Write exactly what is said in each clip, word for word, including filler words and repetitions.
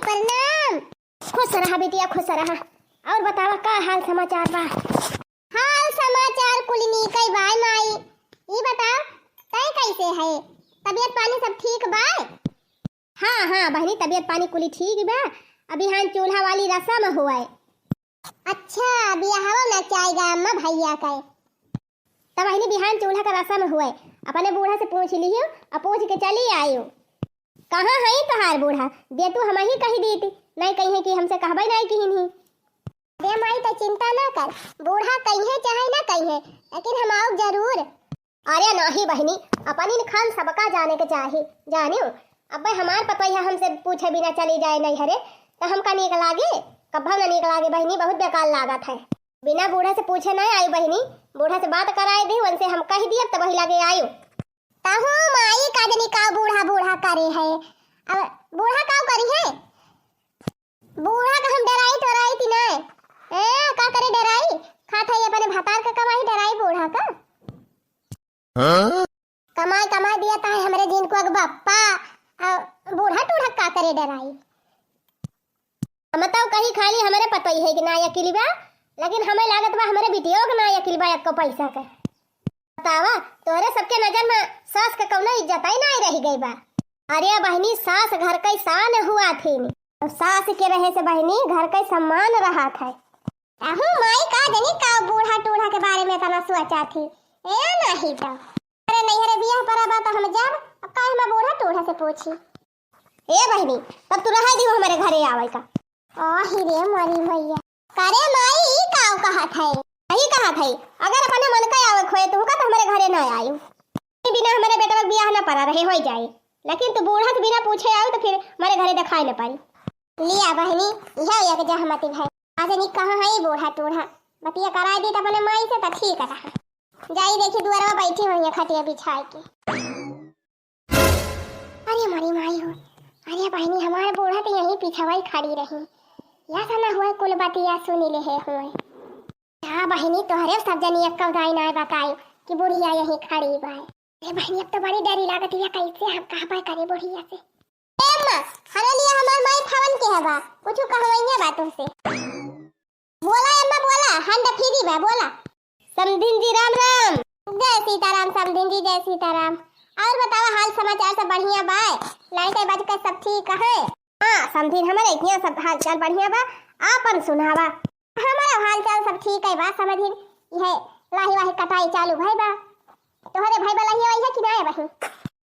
प्रणाम। खुश रहा बिटिया, खुश रहा। और बतावा, का हाल समाचार बा? हाल समाचार कुल नीकै बाय माई। ई बताओ, तै कैसे है? तबियत पानी सब ठीक बाय? हाँ, हाँ बहिनी, तबियत पानी कुली ठीक बा। अभी हान चूल्हा वाली रसम हुए। अच्छा, बियाहवा में चाहेगा अम्मा भैया के? तब बहिनी बिहान चूल्हा का रसम हुए, अपने बूढ़ा से पूछ लियो और पूछ के चली आयो। कहाँ है तोहार बूढ़ा? दे तू हमही कही दीती, नहीं कही है कि हमसे कहबे नहीं किहिन ही। अरे माई, तो चिंता ना कर, बूढ़ा कही है चाहे ना कही है, लेकिन हम आओ जरूर। अरे नाही बहिनी, अपन इन खान सबका जाने के चाही, जानियो। अबे हमार पतोहिया हमसे पूछे बिना चली जाए नैहरे, तो हमका नीक लागे? कब्बो ना नीक लागे बहिनी, बहुत बेकार लागत है। बिना बूढ़ा से पूछे ना आई बहिनी, बूढ़ा से बात कराए दी, उनसे हम कह दिया, तब वही लागे आयु। तहु माई का जनी का बूढ़ा बूढ़ा करे है, अब बूढ़ा का करी है? बूढ़ा का हम डराई टोराई ती ना, ए, का करे डराई? खात है अपने भतार का कमाई, डराई बूढ़ा का? हाँ? कमाई कमाई दिया ता है हमरे जिनको एक बप्पा, आ, बूढ़ा टूढ़ा का करे डराई? हम तो कही खाली हमरे पतोही है कि ना अकिल बा, लेकिन हमें लागत बा हमरे बिटियो के ना अकिल बा एको पैसा के। बतावा, तोहरे सबके नजर में सास के कौनो इज्जत ही ना रह गई बा। अरे बहिनी, सास घर के शान हुआ थीन, और सास के रहे से बहिनी घर के सम्मान रहा था। अहू माई का जनी का बूढ़ा टूढ़ा के बारे में इतना सोचा थी, ए नाही तो। अरे नैहरे बियाह पर बा तो हम जाब, अब का हम बूढ़ा टूढ़ा से पूछी? ए बहिनी, तब तू रह दियो हमरे घरे आवे का। आही रे मोरी मैया। करे माई, ई काव कहत है? यही कहत है, अगर अपने मन का आवे खोए तो का तो हमरे घरे ना आयो। बिना हमरे बेटवा के बियाह ना पड़ा रहे, होई जाए, लेकिन तू बूढ़ा से बिना पूछे आयो तो फिर हमरे घरे दिखाई ना पाई। लिया बहिनी, यह एक जहमती है। आज निक कहाँ है बूढ़ा टूढ़ा, बतिया कराए दी तो अपने माई से तो ठीक रहा। जाई देखी दुआरवा बैठी हुई है खटिया बिछाए के। अरे मोरी माई हो, अरे बहिनी, हमार बूढ़ा तो यहीं पीछवा ही खड़ी रही। या सना हुआ कुल बतिया सुनी ले है हुए। हाँ बहिनी, तोहरे सब जनी एक उदाई ना बताई कि बुढ़िया यहीं खड़ी बा। अरे बहिनी, अब तो बड़ी डरी लागत है, कैसे हम कहबे करे बुढ़िया से। ए अम्मा, हरे लिए हमार माई फोन के है बा, कुछ कहवइया बा तुमसे। बोला अम्मा, बोला, hand free बा, बोला। समधिन जी, राम राम। जय सीताराम समधिन जी, जय सीताराम। और बतावा, हाल समाचार सब बढ़िया बा? लाइट बज के सब ठीक है? हाँ समधिन, हमारे यहाँ सब हाल चाल बढ़िया बा, आपन सुनावा। हमारा हाल चाल सब ठीक है बा समधिन, यह लाही वाही कटाई चालू भई बा। तोहरे भाई बा लाही वाही है कि ना है बहिन?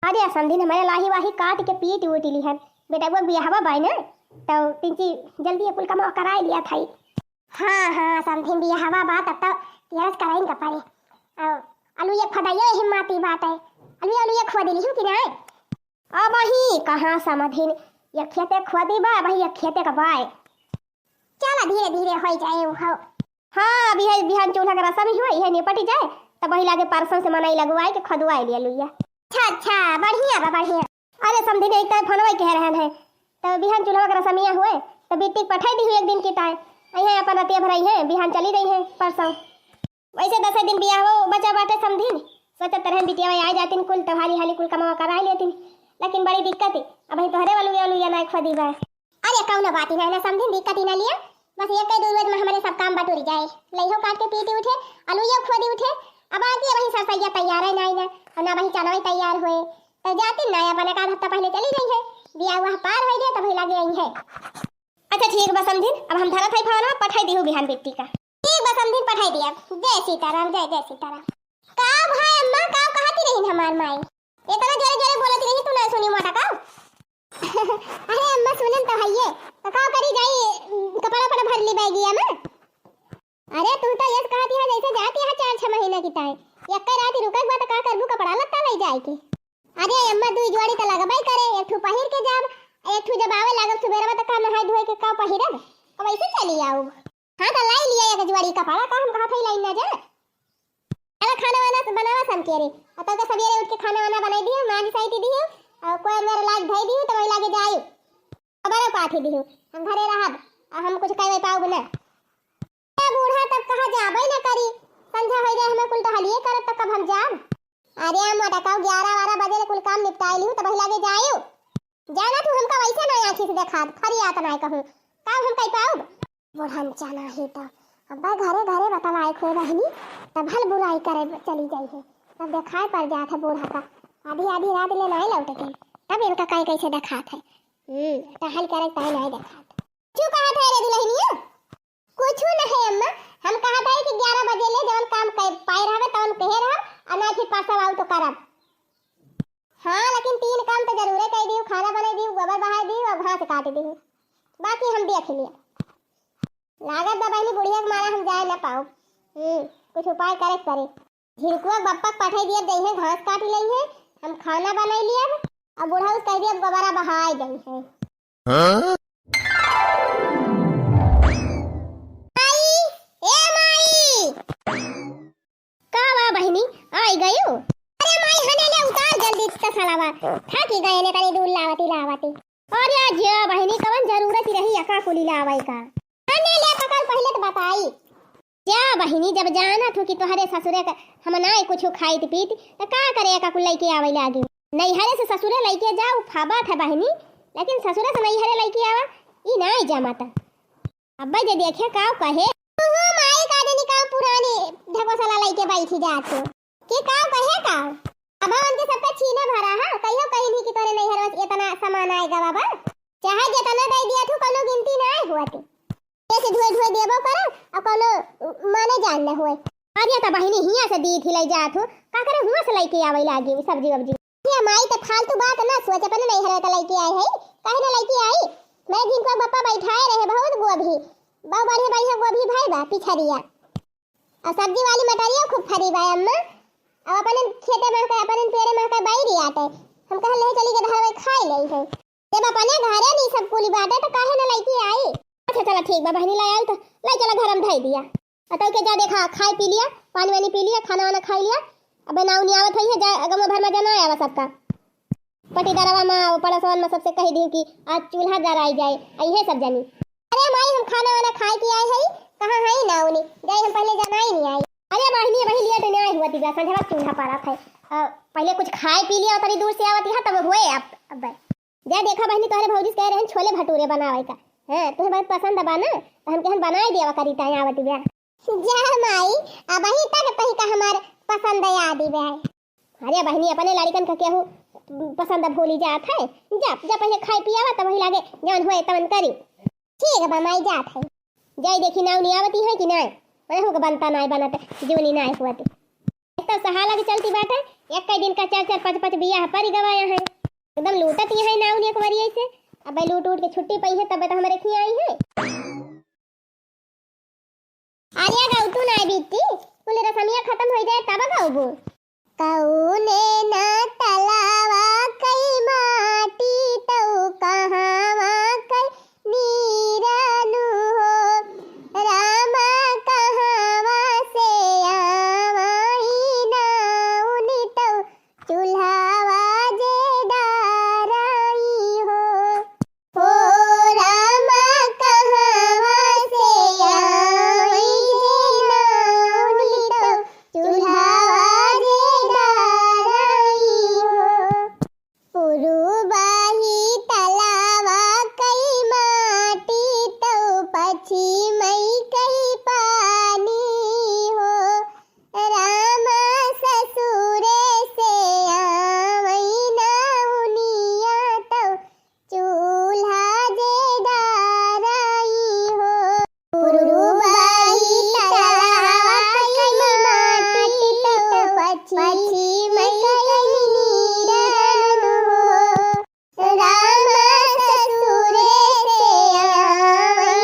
अरे समधिन, हमारे लाही वाही काट के पीट उट ली है, बेटा वो बियाहवा बाय ना, तो तिनकी जल्दी ये कुल कमा कराए लिया था। हाँ हाँ समधिन, बियाहवा बा तब तो तेरस कराइन का पड़े। और अलुए खोदाइयो यही माती बात है, अलुए अलुए खोद ली कि ना? अब ही कहाँ समधिन, ये खेते खोदी बा, अब ही ये खेते का बाय। चला धीरे धीरे होई जाए उ हो। हाँ, अभी है बिहान चूल्हा का रसम ही हुआ, यह निपट जाए, तब वही लागे परसों से मनई लगवाए के खोदवाए लिया लुइया। अच्छा अच्छा, बढ़िया बा बढ़िया। अरे समधिन, एक तो फोनवा कह रहन है, तो बिहान चूल्हा का रसमिया हुए, तो बिट्टी के पठाई दी हुई एक दिन की ताए, यह अपन रतिया भराई है, बिहान चली गई है परसों। वैसे दस दिन बियाह हो बचा बाटे समधिन, सोचत रहन बिटिया आ जातिन कुल तो हाली हाली कुल कमावा कराए लेतिन, लेकिन बड़ी दिक्कत है, अब ही तोहरे वालू ये वालू ये ना खोदी बा। अरे कौनो बात ही ना, ना समधिन, दिक्कत ही ना लिया, बस एक ही दो रोज में हमारे सब काम बटोरी जाए, लइहो काट के पीटी उठे, अलुइयो खोदी उठे। अब आके वही सरसैया तैयार है ना, ना, और ना वही चनवा तैयार हुए, तो जाती ना अपन एक आध हफ्ता पहले चली गई है, बियाह हुआ पार हो गया तब लगे आई है। अच्छा ठीक बा समधिन, अब हम धरत है फोनवा, पठाई दिहु बिहान बिट्टी का। ठीक बा समधिन, पठाई दिया। जय सीताराम, जय जय सीताराम। का भाई अम्मा, का कहती रही हमार माई? इतना जोरे जोरे बोलती रही, तू ना सुनी मोटा का? अरे अम्मा सुनन तो हइये, तो का करी जाई, कपड़ा पड़ा भर ली बैगिया में। अरे तू तो यस कहती है जैसे जाती है चार छह महीना की ताई, एक रात रुकक बा तो का करबू कपड़ा लत्ता ले जाए के। अरे अम्मा दुई जोड़ी तो लगबे करे, एक ठू पहिर के जाब, एक ठू जब आवे लागब सुबेरवा तो का नहाए धोए के का पहिरब, अब ऐसे चली आऊब। हाँ तो लाई लिया एक जोड़ी कपड़ा, का हम कहा था लाई ना जा। चला खाना वाना बनावा सन के रे, और तो के सवेरे उठ के खाना वाना बनाई दियो, मांज साइती दियो, और कोई मेरे लाग धई दियो तो वही लागे जायु। खबर पाठी दियो, हम घरे रहब, और हम कुछ कहवे पाऊब ना। ए बूढ़ा तब कहा जाबे ना करी, संझा हो जाए हमें कुल टहलिए करत तो कब हम जाब। अरे मोटा कहू ग्यारह बारह बजे ले कुल काम निपटाई लियो तब वही लागे जायु। जाना तू हमका वैसे ना आँखी से देखात, फरियात ना कहूँ, का हम कह पाउब? बुढ़न चना ही तो अब घरे घरे बतलाए थे बहिनी, तब हल बुराई करे चली गई है, तब देखाए पड़ जात है बूढ़ा का, आधी आधी रात ले नाई लौटे थे, तब इनका कहीं कैसे देखात है। हम्म, टहल करे ताई नाई देखात। क्यों कहा था रे दुल्हनिया? कुछ नहीं अम्मा, हम कहा था कि ग्यारह बजे ले जवन काम कर पाए रहबे तवन कहे रहब, और ना फिर परसों आऊ तो करब। हाँ, लेकिन तीन काम तो जरूरे कह दियो, खाना बना दियो, गोबर बहाए दियो और घास काट दियो, बाकी हम देख लिया। लागत बा बहिनी बुढ़िया के मारा हम जाए ना पाओ। हम्म, कुछ उपाय करे के पड़े। झिरकुआ बप्पा के पठाई दिया, जइहे घास काट लइहे, हम खाना बनाई लिया। अब बुढ़ऊ कह दिया गोबरा बहाए जइहे। हाँ? माई, ए माई। का बा बहिनी, आई गयो? अरे माई, हने ले उतार जल्दी तसलावा। थाकी गए ने कनी दूर लावती लावती। अरे जा बहिनी, कवन जरूरत रही अका कुली लावे का? हने ले पकड़ पहिले तो बताई। जा बहिनी, जब जानत हो कि तोहरे ससुरे का हम नाई कुछ खाइत पीत, त का करे अका कुल लइके आवे लागी? नैहरे से ससुरे लइके जाओ, फाबत है बहिनी, लेकिन ससुरे से नैहरे लइके आवा, ई नाई जमत। अब्बे जे देखे काव कहे। ओहो माई, का जानी काव पुरानी ढकोसला लइके बैठी जात हो। के काव कहे काव? अब उनके सबका छीना भरा है, कहियो कहीं नहीं कि तोरे नैहर में इतना सामान आएगा बाबा। चाहे जितना दे दिया तू, कोनो गिनती ना आए हुआ तू। ऐसे धोए धोए देबो करो, और कोनो माने जान न हुए। अरे तो बहिनी हिया से दी थी लई जात हो, का करे हुआ से लइके आवे लागी सब्जी वब्जी। ये माई, त फालतू बात ना सोच, अपने नैहर त लइके आए है, काहे ना लइके आई? मैं जिनको बप्पा बैठाए रहे बहुत गोभी, बहुत बढ़िया बढ़िया गोभी भाई बा पिछरिया, और सब्जी वाली मटरिया खूब फरी बा अम्मा, और अपने खेते में के, अपने पेड़े में के बैरी आटे, हम कहल ले चली के धरवे खाई ले है। जब अपने घरे नहीं सब कुली बाटे तो काहे ना लइके आई? अच्छा चला ठीक बा बहिनी, ले आई तो ले चला घर में धई दिया। अतई के जा देखा, खाए पी लिया, पानी वानी पी लिया, खाना वाना खाई लिया। अबे नाउनी आवत होई है, जा गमो भर में जना आवा सबका। पटीदारवा में, वो पड़ोसवन में सबसे कही दियो कि आज चूल्हा जराई जाए, अइहे सब जनी। अरे माई, हम खाना वाना खाए के आए हई, कहाँ हई नाउनी? जाई हम पहिले जनाई नहीं आई। अरे बहिनी, वही लिए तो नहीं आई हुआ तिबला, संझवा चूल्हा पारा था। अ, पहिले कुछ खाए पी लिया, तनी दूर से आवत है, तब हुए अब, अब। जा देखा बहिनी, तोहरे भौजी से कहे रहन छोले भटूरे बनावे का। हाँ, तुहे बहुत पसंद बा ना, तो हम कहन बनाए देवा करी ताई आवत बिया। जा माई, अबही तक तही का हमार पसंद याद ही बा। अरे बहिनी, अपने लड़िकन का केहू पसंद भूली जात है। जा, जा पहिले खाए पियावा, तब वही लागे जवन होए तवन करी। ठीक बा माई, जात है। जाई देखी नाउनी आवती है कि ना, मने हो बनता ना बनत, जीवनी ना हुआ। एक तो सहाला के चलती बाटे, एक कई दिन का चार चार पाँच पाँच बियाह परि गवा यहाँ। एकदम लूटत यहाँ नाउनी एक बारी ऐसे। अब लूट उट के छुट्टी पाई है, तब तो हमारे खिया आई है। अरे गौ तू ना बिट्टी, कुल रसमिया खत्म हो जाए तब गौबू। कौने ना तलावा कई माटी तौ कहावा कई नीरनु हो। रामा कहावा से आवाई नाउनी तौ चूल्हावा जे डाराई हो। हो रामा कहावा से आई जे नाउनी तौ चूल्हावा जे डाराई हो। पुरुबाही तलावा कई माटी तौ पछिमई कई पानी हो। रामा ससुरे से आवई नाउनिया तौ चूल्हा जे डाराई हो। पुरुबाही तलावा कई माटी तौ पछिमई कई नीरनु हो। रामा ससुरे से आवई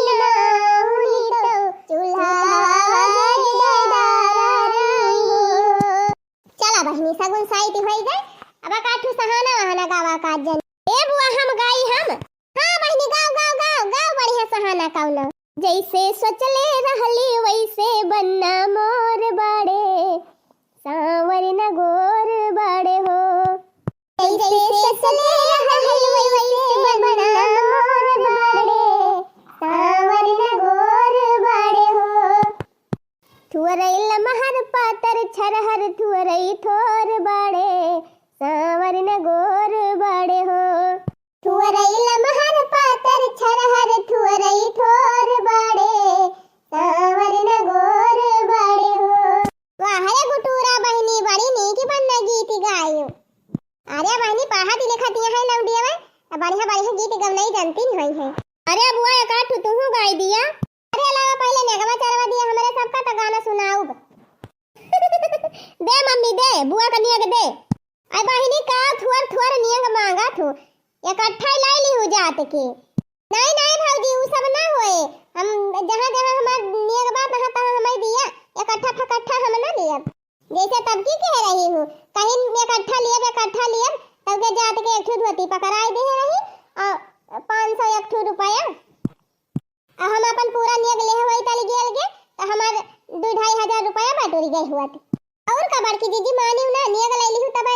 नाउनी तौ चूल्हा जे डाराई हो। चला बहिनी, सगुन साइत होई गए। अब का ठू सहाना वहाना गावा का जन। ए बुआ, हम गाई हम। हाँ बहिनी, गाओ, गाओ, गाओ, गाओ बढ़िया सहाना कौनो। जैसे सोचले रहली वैसे बनना मोर बाड़े, साँवर न गोर बाड़े हो। जैसे सोचले रहली वैसे बनना मोर बाड़े, साँवर न गोर बाड़े हो। थुअरई लमहर पातर छरहर थुअरई थोर बाड़े, साँवर न गोर बाड़े हो। अरे बहिनी, पाहा दी लेखा दिया है लौंडिया में, तो बढ़िया बढ़िया गीत गवनई जानती नहीं है। अरे बुआ, एक आध ठो तुहू गाई दिया। अरे लावा, पहले नेगवा चरवा दिया हमरे सबका, तो गाना सुनाउब। दे मम्मी दे, बुआ का नियग दे। अरे बहिनी, का थुअर थुअर नियग मांगा थू, इकट्ठा ही लाई ली हूँ जात के। नहीं नहीं भौजी, उ सब ना होए। हम जहाँ जहाँ हमार नियग बा, तहाँ तहाँ हमें दिया, इकट्ठा फकट्ठा हम ना लियब। जैसे तब की कह रही हूँ, कहीं इकट्ठा लियब, इकट्ठा लियब, तब के जात के एक ठो धोती पकड़ाई दे रही और पाँच सौ एक ठो रुपया। आ हम अपन पूरा नियग लेहे होई ताली गेल गे, तो हमार दू ढाई हजार रुपया बटोरी गए हुआ थी। और का बड़की जीजी, मानी ना, नियग ले लिहू तब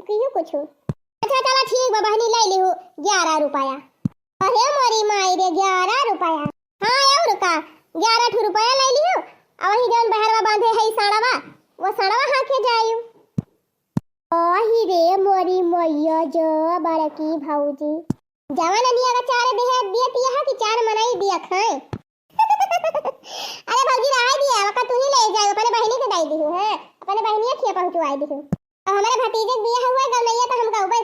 किहू कुछ। अच्छा चला ठीक बा बहनी, ले लिहू ग्यारह रुपया। अरे मोरी माई रे, ग्यारह रुपया। हाँ और का, ग्यारह ठो रुपया ले लिहू। आ वही जौन बहरवा बांधे है सड़वा, वो सड़वा हाँके जायू। अही रे मोरी मैया जो बड़की भौजी। जवन नियग चार दिहे दिए तिया कि चार मनई दिया खाए। अरे भौजी रहाई दिया, वका तू ही ले जाओ, अपने बहिनी के दाई दिहू, हैं? अपने बहिनिया खिया पहुँचवाई दिहू। अब हमारे भतीजे के बियाह हुआ गौनैया तो हम गौबे